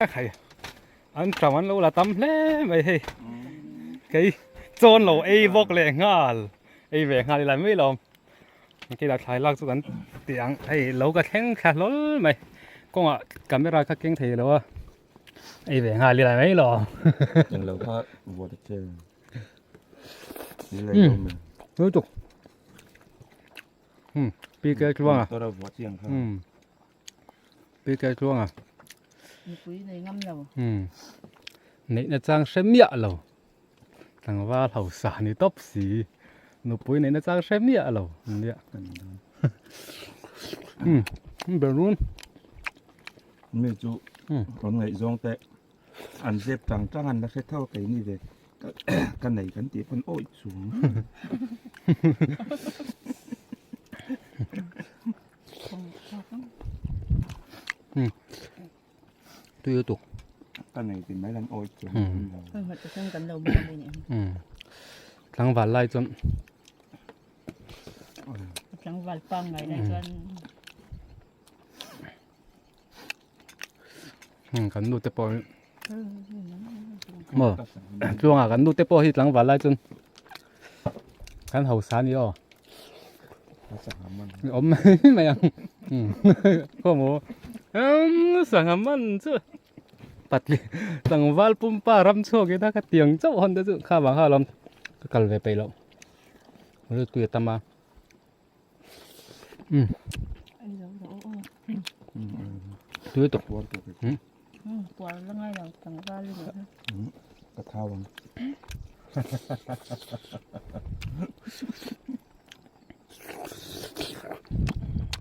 Hei an tam an lo la tam hle mai hei kei chawn lo ei bawk leh nghal ei ve nghal ila mai lawm kei lah thlai lak chu kan ti ang hei lo ka thleng thla hlawl mai kawngah camera kha keng thei lo a ei ve nghal ila mai lawm englo kha vuah ta che lutuk pi ke tluanga Pi kai tluang a. Mipui nei ngam lo. Um. Neihna chang hre miah lo. Tlangval hausa ni tawp si. Nupui neihna chang hre miah lo. Nia. Um. Berun. Mi chu rawn ngaihzawng te an zep tang tang an la hre tho kei ni ve ka nei kan tih pawn awih chung. Tui lutuk. Ka nei ti mai lan awi chu. Tlangval lai chuan. Tlangval pangngai lai chuan. Kan nu te pawh hi. Maw tluangah kan nu te pawh hi tlangval lai chuan kan hausa a ni aw awm mai mai ang khaw maw sangha man chu patli tlangval pumpa ram chhuak ina ka tiang chauh hawn te chu kha vang kha alawm ka kal ve peih loh tui a tam a. Tui tuk. Puar la ngai lo tlangval i nih kha. Ka thau ang.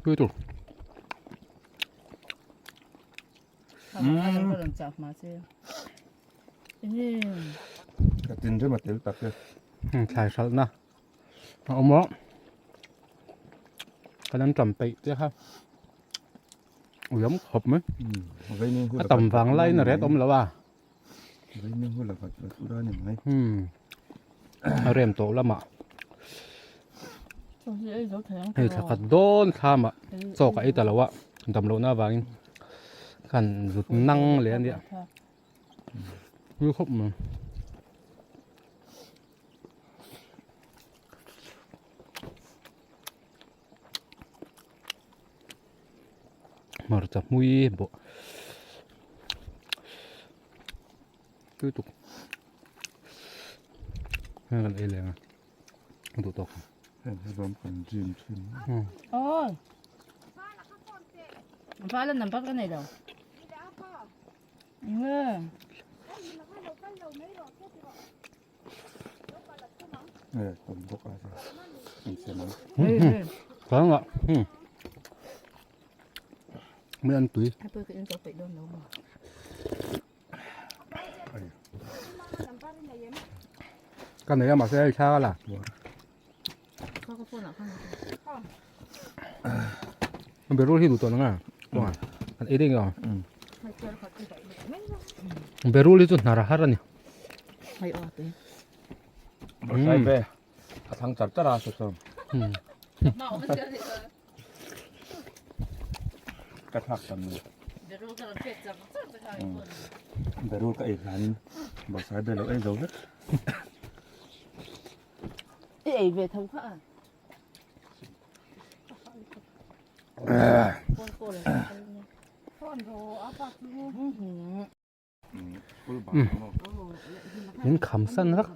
Tui tuk. Ka tin rem a tel tak e. Thlai hralhna. A awm a kan an tam peih te kha ui awm khawp mai a tam vang laiin a ret awm lo a a rem tawh lamah hei thla khat dawn thlamah chaw ka ei ta lo a dam lohna avangin kan zut nang leh a nia ui khawp mai. Hmarcha hmui bawh tui tuk heng kan ei leng a duh tawk heng hi ram kan gym thin ôi phải lên nằm bắt cái này đâu Kang ah May an tui. Ka nei a mahse hei thla ka la. Berul hi duh tawh nanga kawngah an ei daih nge aw. Berul hi chu hnar a har a ni. A thang char char a saw chuan. Ka thlak tam ni. Berul ka ei hlanin bawrhsai ber lo ei zo vek. I ei ve tho kha a. Min kham san vak.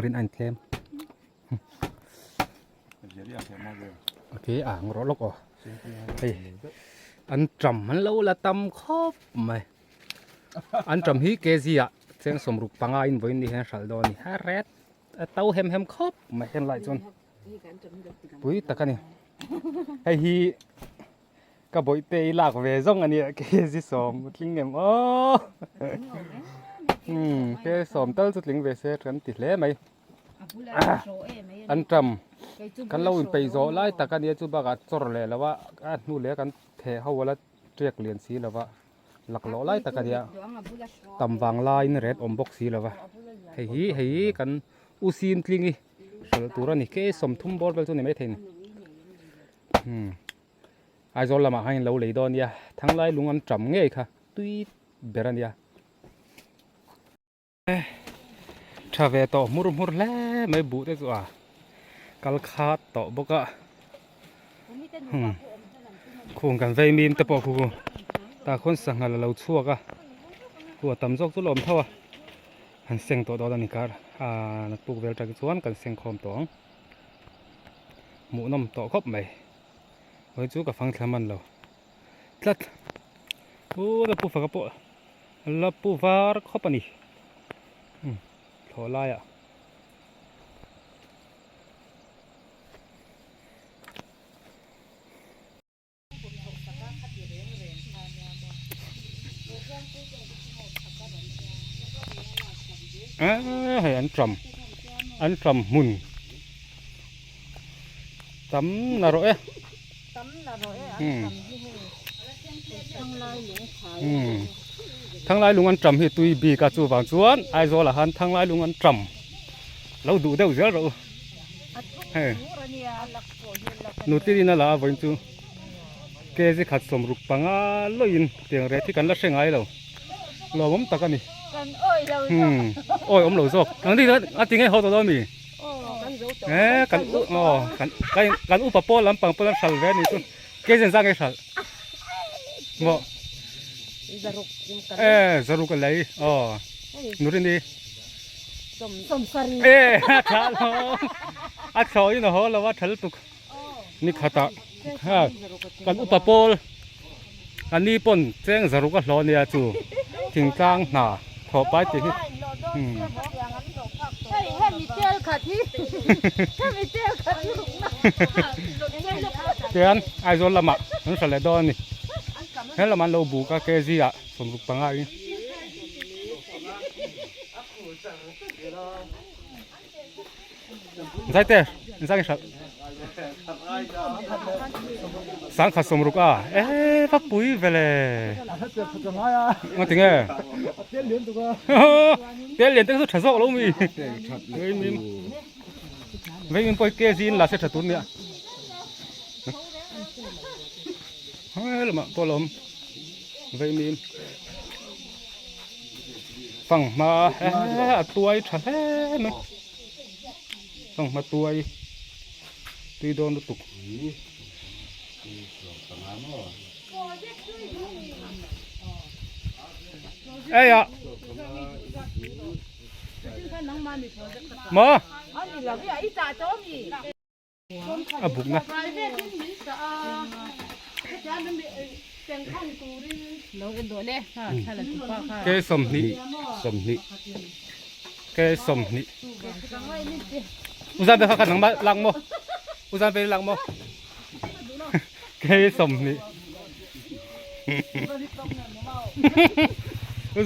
Rin anh tlem. Ok ang rawh lawk aw hei an tam an lo la tam khawp mai an tam hi kg ah cheng sawmruk panga in vawiin ni hian hralh dawn a ni a ret a to hem hem khawp mai heng lai chuan pui tak a ni hei hi ka bawihte i lak ve zawng a nia kg sawm a tling em aw kg sawm tal chu tling ve se kan ti hle mai. An tam kan lo inpeih zawh lai tak a nia chu bakah chawr leh lo a a hnu leh kan theh ho ala tiak lian si lo va laklawh lai tak a nia tam vang laiin ret awm bawk si lo va hei hi hei hi kan. U Sim Tlingi hralh tur a ni ke 30 bawr vel chu ni maithei ni umm Aizawl lamah khan in lo lei dawn nia thanglai lung an tam ngei kha tui ber a nia. Tha ve tawh hmur hmur hle mai buh te chu a kal khat tawh bawk a hmm khung kan vei mim te pawh khu tah khawn sangha la lo chhuak a khu a tam zawk chu la awm tho a han seng tawh dawn a ni kar ah naktuk vel tang chuan kan seng khawm tawh ang hmuhnawm tawh khawp mai hawi chu ka fang thla hman lo tlat u la pu faka pawh la pu var khawp a ni umm thlawh laiah. Eee hei an tram an tram hmun tam na rawh e. Thanglai lung an tram hi tui bik a chuvang chuan Aizawl ah khan thanglai lung an tram lo duh deuh zel rawh u hei nutling in a la a vawiin chu kg khat 65 lawin tiang reh hi kan la hre ngai lo lawmawm tak a ni awi awm lo zawk ang a ti ngei haw tawh dawn mi. Eh kan u aw kan kan kan upa pawl lampang pawl an hral ve anih chu kei zen zang nge hral maw eh zaruk a lei aw nurini eh a tha lo a thlawh in a haw lo a tha lutuk ni khatah ha kan upa pawl an ni pawn cheng zaruk a hlawh ania chu thingtlang hna thawh pai tih hi umm. Tian Aizawl lamah an hra leh dawn a ni he lamah an lo buk a kg ah 65 in. Zaite zang hralh sangkhat sawmruk a e va pui vele nga tinge tel lian te chu tha zawk lo mi vei mim vei mim pawh kg in la se tha tur nia he lamah pawh a awm vei mim fanghma a tuai tha hle mai. Fanghma tuai tui dawn lutuk. Ei a Maw a bukna. Ke 20 20 ke 20 Uzan ve kha kha nangmah lak maw Uzan ve lak maw ke 20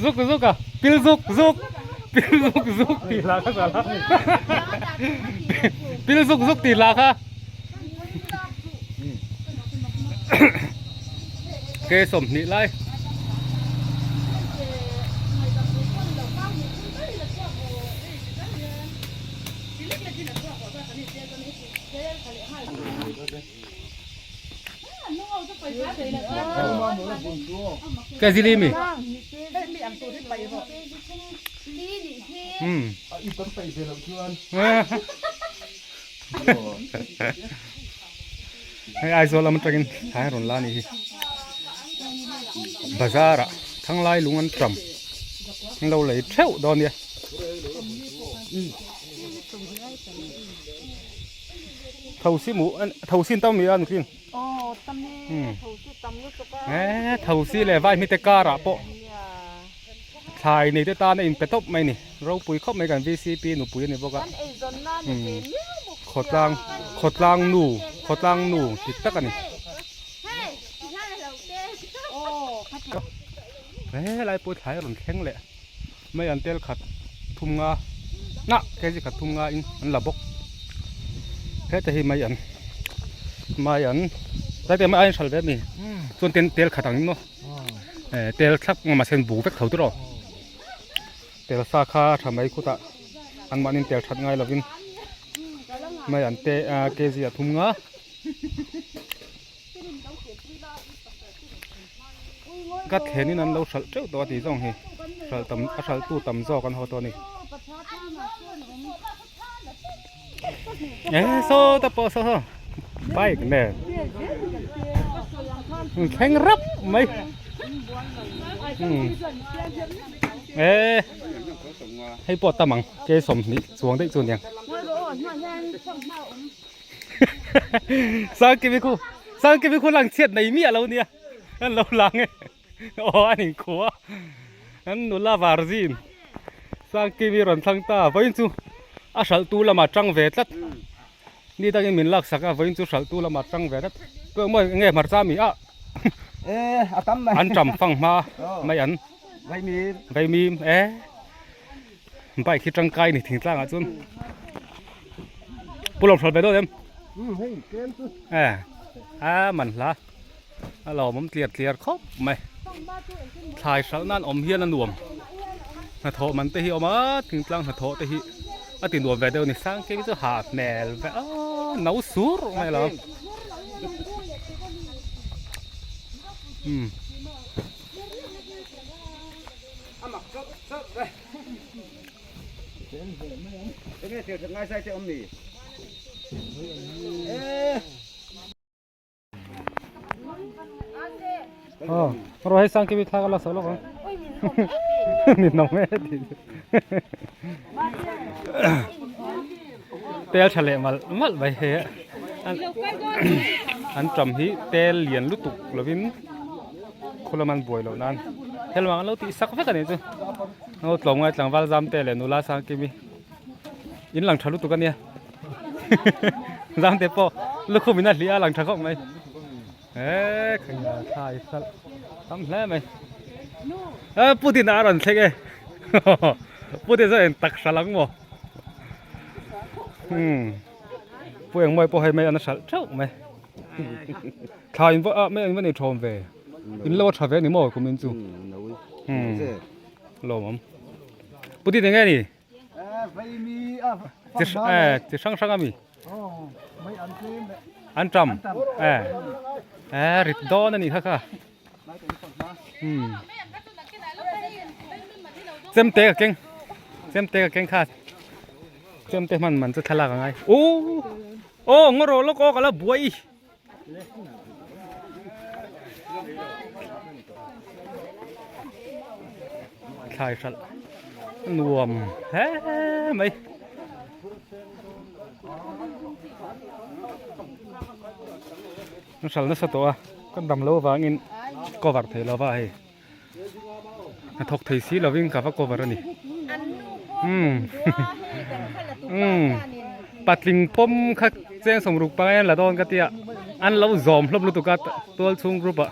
Zuk zuk a pil zuk zuk pil zuk zuk tih hla kha sa la pil zuk zuk tih hla kha ke 20 lai. Cái gì đi mi? Ừ. Hei Aizawl lam atangin thlai rawn la a nih hi. Bazar ah thanglai lung an tam an lo lei theuh dawn nia. Thosi mu thosi an tam mi a nutling. Eee thosi leh vai hmite karah pawh thlai nei te tan a inpe tawp mai a ni. Ropui khawp mai kan VCP nupui a ni bawk a. Khawtlang khawtlang nu khawtlang nu dik tak a ni. Helai pawh thlai a rawn thleng leh mai an tel khat thum nga nah kg khat thum nga in an la bawk heta hi mai an mai an tlai te mai a inhral ve a mi chuan ten tel khat ang in maw eh tel thlap mahse an bu vek tho tiraw tel sa kha a tha mai khutah. An mahni tel that ngai lovin mai an te kg a thum nga. Ka thlenin an lo hralh teuh tawh a tih zawng hi hralh tam a hralh tu tam zawk an haw tawh a ni. E saw ta pawh saw saw bike nen thleng rap mai e hei pawh tam ang ke 20 chuang daih chu aniang. Sangkimi khu Sangkimi khu lang chhiat nei miah lo nia an lo lang e aw an inkhua an nula var zin Sangkimi rawn thlang ta vawiin chu a hralh tu lamah tang ve tlat ni dangin min lak sak a vawiin chu hralh tu lamah tang ve tlat pawh mawi enge hmarcha mi ah an tam fang hma mai an vaimim e Bike hi tangkai ni thingtlang ah chuan pu lawm hral ve dawn em e a man hla a lawmawm tliar tliar khawp mai thlai hralh nan awm hian a nuam hnathawh man te hi a awm a thingtlang hnathawh te hi a ti nuam ve deuh a ni sang khi chu hah hmel ve a no sur mai lo umm. Ro hei sang kimi thla ka la sak lawk ang ni nong e ti tel tha leh mal mal mai hei an tam hi tel lian lutuk lovin khulam an buai loh nan helmang an lo tih sak vek a nih chu ngo tlawmngai tlangval zam te leh nula sang kimi in lang tha lutuk a nia zam te pawh lukhum in a hliah a lang tha khawp mai e khaina thlai salh tam hle mai e putin a rawn thleng e putin chuan eng tak hral ang maw hmm pu engmawi pawh hei mai an hralh theuh mai. Thla in va ah mai an va nei thawm ve in lo a tha ve ni maw kum in chu lawm awm puti eng nge ni chi hrang hrang ami an tam e e rit dawn ani kha kha chemte ka keng chemte ka keng kha chemte hman man chu thlalak a ngai u Aw ngaw rawh lawk aw ka la buai. Thlai hralh nuam hle mai. Hralh nasa tawh a ka dam lo avangin cover thei lova hei. Hnathawk thei si lovin ka va cover a ni. Umm umm patling pawm kha cheng sawmruk pangai an la dawn ka tia an lo zawm hlawm lutuk a tual chhung group ah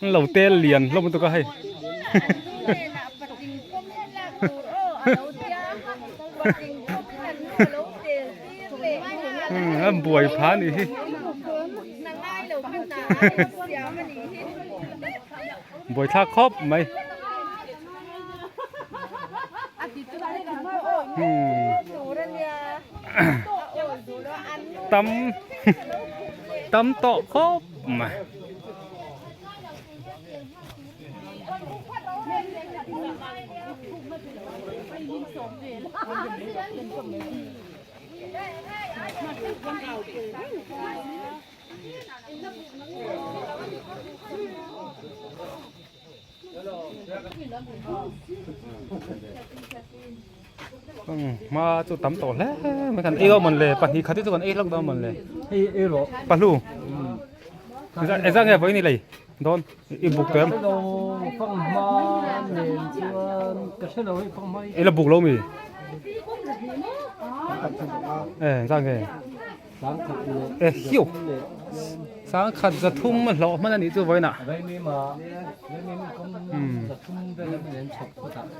an lo tel lian hlawm lutuk a hei. Umm an buai phah a nih hi. Buaithlak khawp mai. Tam tam tawh khawp mai. Hma chu tam tawh hle mai kan ei dawn mawn le pahnih khat hi chu kan ei hlak dawn mawn le hei ei rawh pahlu engzah nge vawiin i lei dawn i buk tawh em i la buk lo mi e engzah nge. E hiu sangkhat zathum a hlawh hman a nih chu vawiinah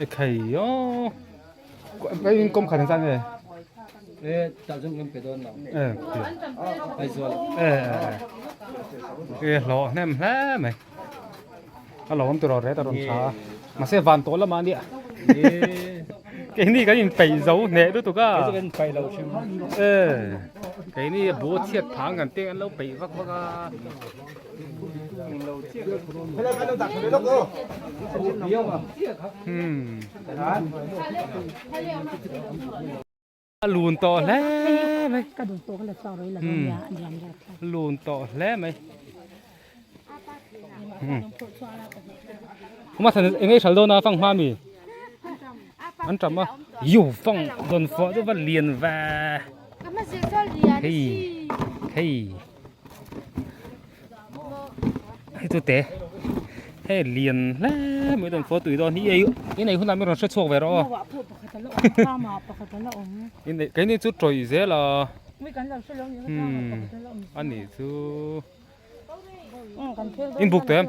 e khai aw vaiin kawm khat engzat nge e e e hlawh hnem hle mai a lo awm tur ret a rawn tha a mahse van tawh lamah a nia. Keini kan inpeih zo hneh lutuk a. E keini bu chhiat phang kan teng an lo peih vak vak a. Hmm. A lun tawh hle mai. Ka duh tawh ka la chau rei la dawn nia a lian rat kha. Lun tawh hle mai. Kuma than eng ei hral dawn a fang hma mi. An tam a. Yu fang dawn fawh chu va lian ve. Hei hei. Hei chu te hei lian hle mai dawn fawh tui dawn hi ei in ei hunah min rawn hre chhuak ve rawh aw in ei keini chu tawih zel a umm a nih chu in buk teh em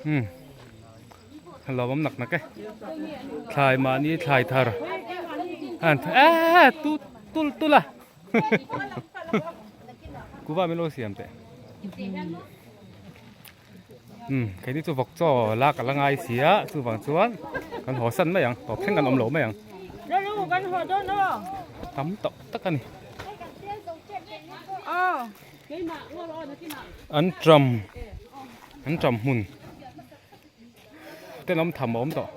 umm lo awm nak nak e thlai mahni thlai thar an eee tut tul tul a kuva min lo siam teh umm keini chu vawk chaw lak a la ngai si a chuvang chuan kan haw san mai ang tawp thleng kan awm lo mai ang tam tawh tak a ni. An tram an tram hmun tenawm tham a awm tawh.